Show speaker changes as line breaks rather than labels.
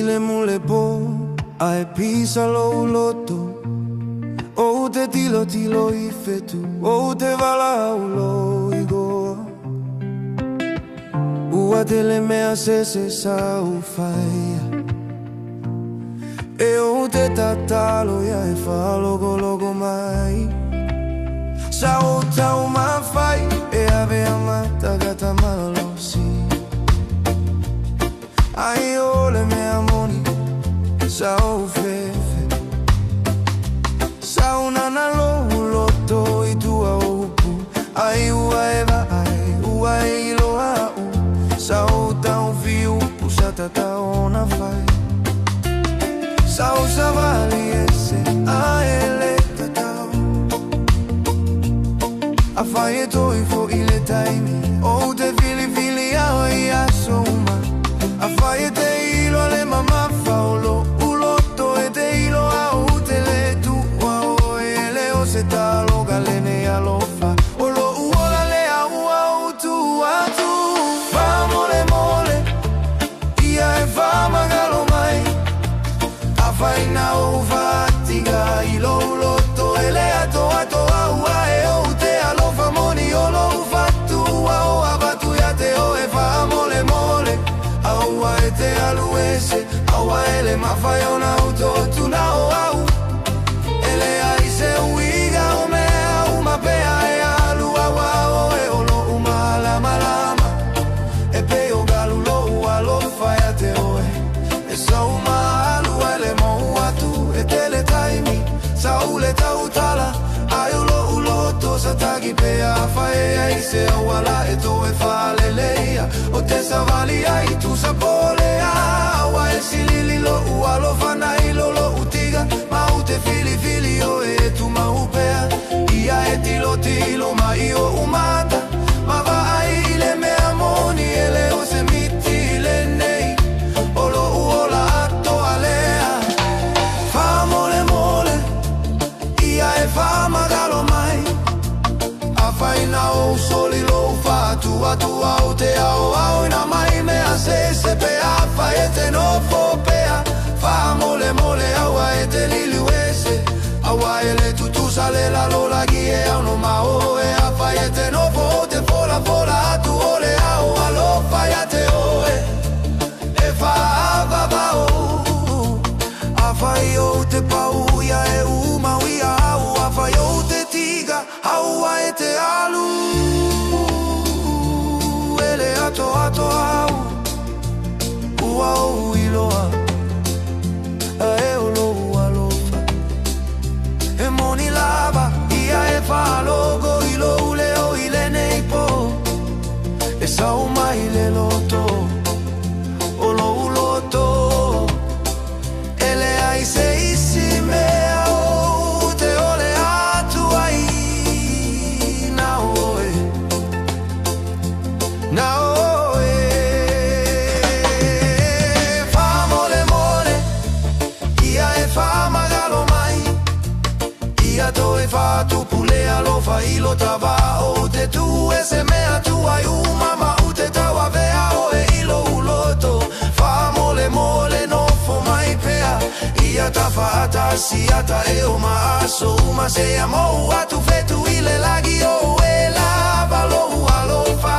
Filemu le pō, a e pisa lou loto. Ou te tilotilo i whetū, ou te valaau lou igoa. Ua tele mea sese sa ou faia. E ou te tatalo ia e faalogologo mai. Sa ou taumafai e avea ma tagata malosi. Ae o le mea moni sa ou fefe. Sa ou nana lou loto i tua o upu, ai ua e vaai, ua e iloa a'u. Sa ou taofi upu sa tatau ona fai. Sa ou savali ese ae le tatau. Afai e toe fo'i le taimi, ou te filifilia oe i aso uma. Afai e te iloa le mamafa o lo'u loto, e te iloa ou te le tuua oe, e le o se taloga lenei alofa. O lo'u ola lea ua ou tuu atu. Faamolemole, ia e faamagalo mai. Afai na ou faatiga i lou loto, e le atoatoa ua e ou te alofa moni o lou fatu ua ou avatu ia te oe. Faamolemole, aua e te alu ese, aua e le mafai ona ou totu na o au. E leai se uiga o mea uma pea e alu aua oe o lo'u malamalama. E pei o galu lou alofa ia te oe. E sa ou maalu ai le mou atu e tele taimi. Sa ou le tautala, ae o lo'u loto sa tagi pea afai e ai se auala e toe faaleleia. Ou te savali ai tusa po o le a, aua e silili lo'u alofa nai lo lo'u tiga. Ma ou te filifili oe e tumau pea. Ia e tilotilo mai i o'u mata, ma vaai i le mea moni e le o se miti lenei. O lo'u ola atoa lea. Faamolemole, ia e faamagalo mai. Afai na ou soli lou faatuatua, ou te aoaoina mai mea sese pe afai e te nofo pea. Faamolemole, aua e te liliu ese, aua e le tutusa le lalolagi e aunoa ma oe. Afai e te nofo, ou te folafola atu o le ao alofa ia te oe. E faaavavao. Afai ou te pau ia e umau ia au, afai ou te tiga, aua e te alu. E le atoatoa au, ua ou iloa, ae o lou alofa. E moni lava, ia e faalogo i lou leo i lenei pō. E sau mai le loto, o lou loto. E leai se isi mea ou te ole atu ai na o oe, na o oe. Faamolemole, ia e faamagalo mai. Ia toe faatupu le alofa i lo ta va. Ou te tuu ese mea tuai uma ma ou te tauavea oe i lou loto. Faamolemole nofo mai pea. Ia tafaatasi ata e o ma aso uma seia mou atu fetu i le lagi o e lava lou alofa.